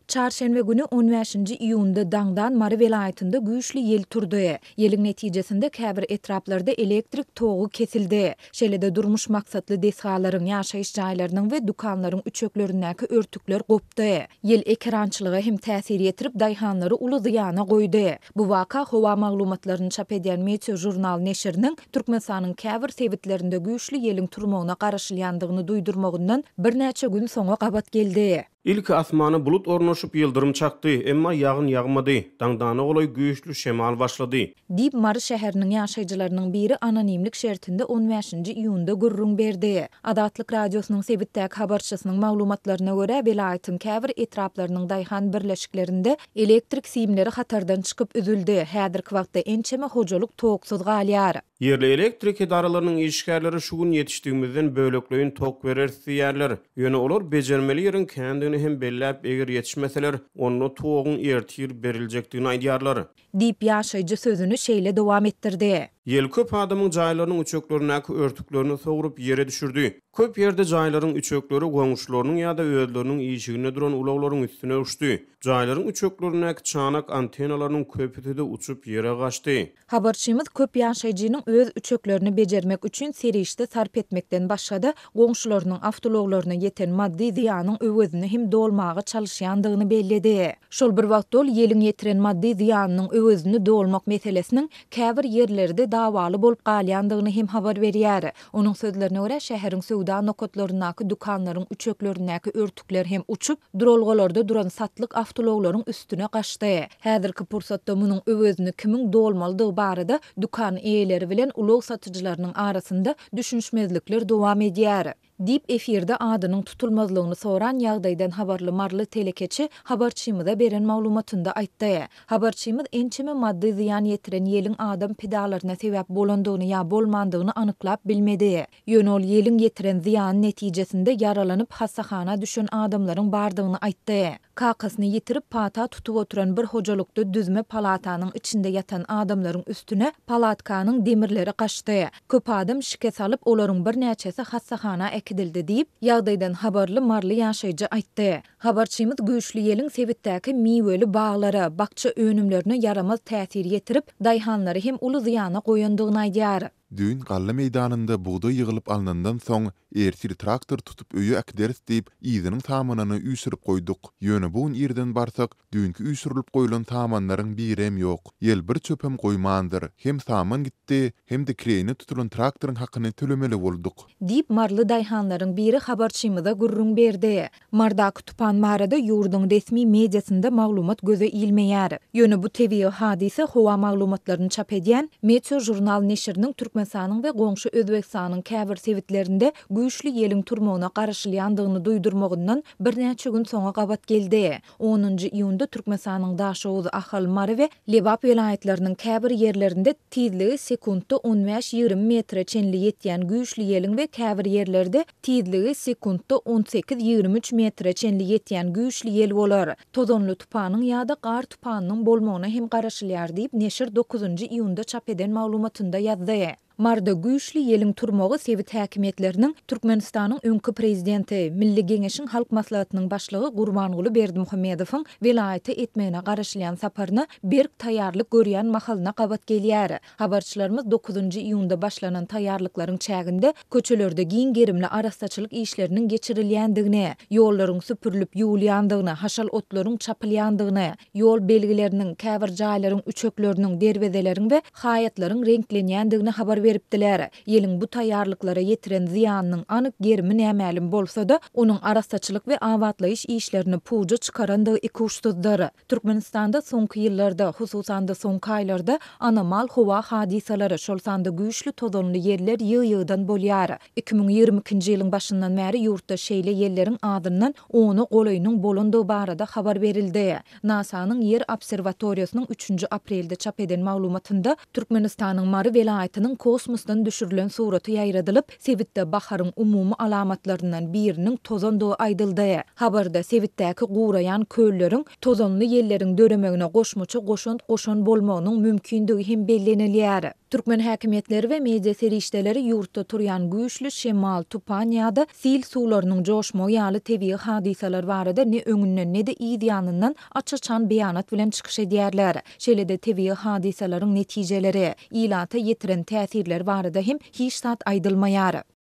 Çarşenbe güni, on bäşinji iýunda daňdan Mary welaýatynda güýçli ýel turdy. Ýeliň netijesinde käbir etraplarda elektrik togy kesildi. Şeýle-de durmuş maksatly desgalaryň, ýaşaýyş jaýlarynyň we dükanlaryň üçeklerindäki örtükler gopdy. Ýel ekerançylyga hem täsir ýetirip, daýhanlary uly zyýana goýdy. Bu waka howa maglumatlaryny çap edýän Meteožurnal neşiriniň Türkmenistanyň käbir sebitlerinde güýçli ýeliň turmagyna garaşylýandygyny duýdurmagyndan birnäçe gün soňa gabat geldi. Ilki asmana bulut ornaşyp, ýyldyrym çakdy, emma ýagyn ýagmady. Daňdana golaý güýçli şemal başlady. Diýip, Mary şäheriniň ýaşaýjylarynyň biri anonimlik şertinde on bäşinji iýunda gürrüň berdi. Azatlyk Radiosynyň sebitdäki habarçysynyň maglumatlaryna görä, welaýatyň käbir etraplarynyň daýhan birleşiklerinde elektrik simleri hatardan çykyp üzüldi, häzirki wagtda ençeme hojalyk toksuz galýar. Ýerli elektrik edaralarynyň işgärleri şu gün ýetişdigimizden bölekleýin tok bereris diýýärler. Ýöne olar bejermeli ýeriň kändigini hem belläp, eger ýetişmeseler, onda toguň ertir beriljekdigini aýdýarlar. Diýip, ýaşaýjy sözüni şeýle dowam etdirdi. Ýel köp adamyň jaýlarynyň üçeklerindäki örtüklerini sogrup, ýere düşürdi. Köp ýerde jaýlaryň üçekleri goňşularynyň ýa-da özleriniň işiginde duran ulaglaryň üstüne uçdy. Jaýlaryň üçeklerindäki çanak antennalarynyň köpüsi-de uçup ýere gaçdy. Habarçymyz köp ýaşaýjynyň öz üçeklerini bejermek üçin serişde sarp etmekden başga-da, goňşularynyň awtoulaglaryna ýeten maddy zyýanyň öwezini hem dolmaga çalyşýandygyny belledi. Şol bir wagtda ol ýeliň ýetiren maddy zyýanynyň öwezini dolmak meselesiniň käbir ýerlerde dawaly bolup galýandygyny hem habar berýär. Onuň sözlerine görä, şäheriň söwda nokatlaryndaky dükanlaryň üçeklerindäki örtükler hem uçup, duralgalarda duran satlyk awtoulaglaryň üstüne gaçdy. Häzirki pursatda munuň öwezini kimiň dolmalydygy barada dükan eýeleri bilen ulag satyjylarynyň arasynda düşünişmezlikler dowam edýär. Diýip, efirde adynyň tutulmazlygyny soran ýagdaýdan habarly maryly telekeçi habarçymyza beren maglumatynda aýtdy. Habarçymyz ençeme maddy zyýan ýetiren ýeliň adam pidalaryna sebäp bolandygyny ýa bolmandygyny anyklap bilmedi. Ýöne ol ýeliň ýetiren zyýany netijesinde ýaralanyp hassahana düşen adamlaryň bardygyny aýtdy. Kakasyny ýitirip pata tutup oturan bir hojalykda düzme palatanyň içinde ýatan adamlaryň üstüne palatkanyň demirleri gaçdy. Köp adam şikes alyp, olaryň birnäçesi hassahana äkidildi diýip, ýagdaýdan habarly maryly ýaşaýjy aýtdy. Habarçymyz güýçli ýeliň sebitdäki miweli baglara, bakja önümlerine ýaramaz täsir ýetirip, daýhanlary hem uly zyýana goýandygyny aýdýar. Düýn galla meýdanynda bugdaý ýygylyp alnandan soň, ertir traktor tutup öýe äkideris diýip, yzynyň samanyny üýşürip goýduk. Ýöne bu gün irden barsak, düýnki üýşürilip goýlan samanlaryň birem ýok. Ýel bir çöpem goýmandyr. Hem saman gitdi, hem-de kireýine tutulan traktoryň hakyny tölemeli bolduk. Diýip, maryly daýhanlaryň biri habarçymyza gürrüň berdi. Mardaky tupan barada ýurduň resmi mediasynda maglumat göze ilmeýär. Ýöne bu tebigy hadysa howa maglumatlaryny çap edýän Meteožurnal neşiriniň Türkmenistanyň we goňşy Özbegistanyň käbir sebitlerinde güýçli ýeliň turmagyna garaşylýandygyny duýdurmagyndan birnäçe gün soňa gabat geldi. Onunjy iýunda Türkmenistanyň Daşoguz, Ahal, Mary we Lebap welaýatlarynyň käbir ýerlerinde tizligi sekuntda on bäş-ýigrimi metre çenli ýetýän güýçli ýeliň we käbir ýerlerde tizligi sekuntda on sekiz-ýigrimi üç metre çenli ýetýän güýçli ýel bolar. Tozanly tupanyň ýa-da gar tupanynyň bolmagyna hem garaşylýar diýip, neşir dokuzynjy iýunda çap eden maglumatynda ýazdy. Maryda güýçli ýeliň turmagy sebit häkimiýetleriniň Türkmenistanyň öňki prezidenti, Milli Geňeşiň Halk Maslahatynyň Başlygy Gurbanguly Berdimuhamedowyň welaýata etmegine garaşylýan saparyna berk taýýarlyk görýän mahalyna gabat gelýär. Habarçylarymyz dokuzynjy iýunda başlanan taýýarlyklaryň çäginde köçelerde giň gerimli arassaçylyk işleriniň geçirilýändigini, ýollaryň süpürilip ýuwulýandygyny, haşal otlaryň çapylýandygyny, ýol belgileriniň, käbir jaýlaryň üçekleriniň, derwezeleriň we haýatlaryň reňklenýändigini habar beripdiler. Ýeliň bu taýýarlyklara ýetiren zyýanynyň anyk gerimi nämälim bolsa-da, onuň arassaçylyk we abatlaýyş işlerini puja çykarandygy ikuçsuzdyr. Türkmenistanda soňky ýyllarda, hususan-da soňky aýlarda anomal howa hadysalary, şol sanda güýçli tozanly ýeller ýygy-ýygydan bolýar. 2022-nji ýylyň başyndan bäri ýurtda şeýle ýelleriň azyndan ona golaýynyň bolandygy barada habar berildi. NASA-nyň Ýer obserwatoriýasynyň üçünji aprelde çap eden maglumatynda Türkmenistanyň Mary welaýatynyň kosmos. kosmosdan düşürilen suraty ýaýradylyp, sebitde baharyň umumy alamatlaryndan biriniň tozandygy aýdyldy. Habarda sebitdäki guraýan kölleriň tozanly ýelleriň döremegine goşmaça goşant goşan bolmagynyň mümkindigi hem bellenilýär. Türkmen häkimiýetleri we media serişdeleri ýurtda turýan güýçli şemal, tupan ýa-da sil suwlarynyň joşmagy ýaly tebigy hadysalar barada ne öňünden, ne-de yz ýanyndan aç-açan beýanat bilen çykyş edýärler. Şeýle-de tebigy hadysalaryň netijeleri, ilata ýetiren täsirleri barada hem hiç zat aýdylmaýar.